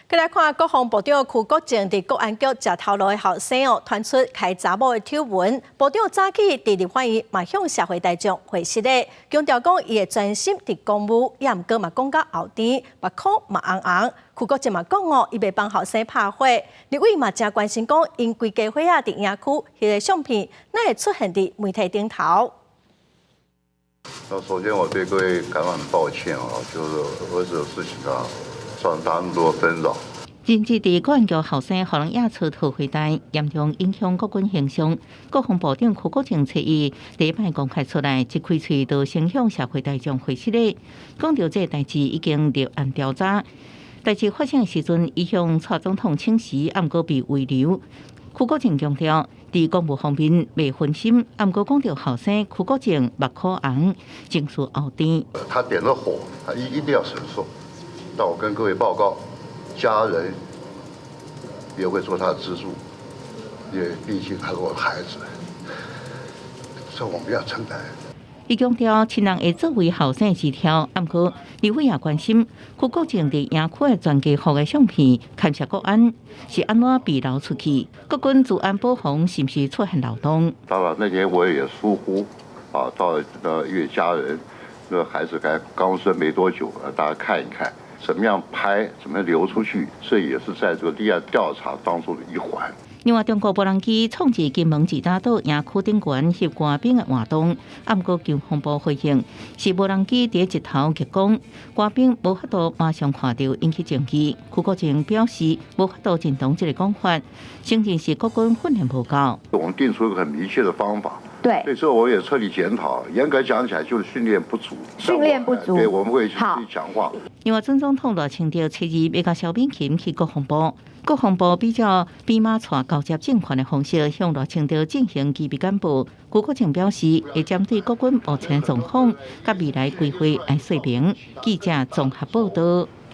閣來看國防部長邱國正佇國安局食頭路的後生哦，傳出開查某的醜聞。部長早起佇立法院嘛向社會大眾回失禮，強調講伊會專心佇公務，也毋過嘛講甲後甜，目眶嘛紅紅。邱國正嘛講哦，伊袂幫後生拍火。立委嘛誠關心講，𪜶規家伙仔佇營區彼个相片，哪會出現佇媒體頂頭？那首先我對各位感到很抱歉啊，就是兒子的事情啊，造成大家那麼多紛擾。人質佇國安局後生予人野出討回單，嚴重影響國軍形象。國防部長邱國正初一第一擺公開出來，一開喙就先向社會大眾回失禮，講著這個代誌已經立案調查。代誌發生的時陣，伊向蔡總統請辭，毋過被慰留。邱國正強調，佇公務方面袂分心，毋過講著後生邱國正目眶紅，情緒後甜。他點了火，他一定要承受。但我跟各位報告，家人也會做他的支柱，因為畢竟他是我的孩子，這我們要承擔。伊強調，親人會作為後生的支柱，毋過立委也關心邱國正佇營區的全家福的相片，牽涉國安是按怎被流出去？國軍資安保防是毋是出現漏洞？當然那天我也疏忽，啊，到因為家人，那個孩子剛剛生沒多久，大家看一看，怎麼樣拍，怎麼流出去，這也是在這個立案調查當中的一環。另外，中國無人機闖入金門吉打島營區頂懸翕官兵的活動，毋過國防部回應是無人機佇日頭逆光，官兵無法度馬上看著引起爭議。邱國正表示無法度認同這個講法，承認是國軍訓練無夠。我們定出一個很明確的方法，對，這我也徹底檢討。嚴格講起來，就是訓練不足。訓練不足，對，我們會去強化。另外，準總統賴清德初二欲共蕭美琴去國防部。國防部比照比馬帶交接政權的方式，向賴清德進行機密簡報。邱國正表示，會針對國軍目前狀況佮未來規劃來說明。記者綜合報導。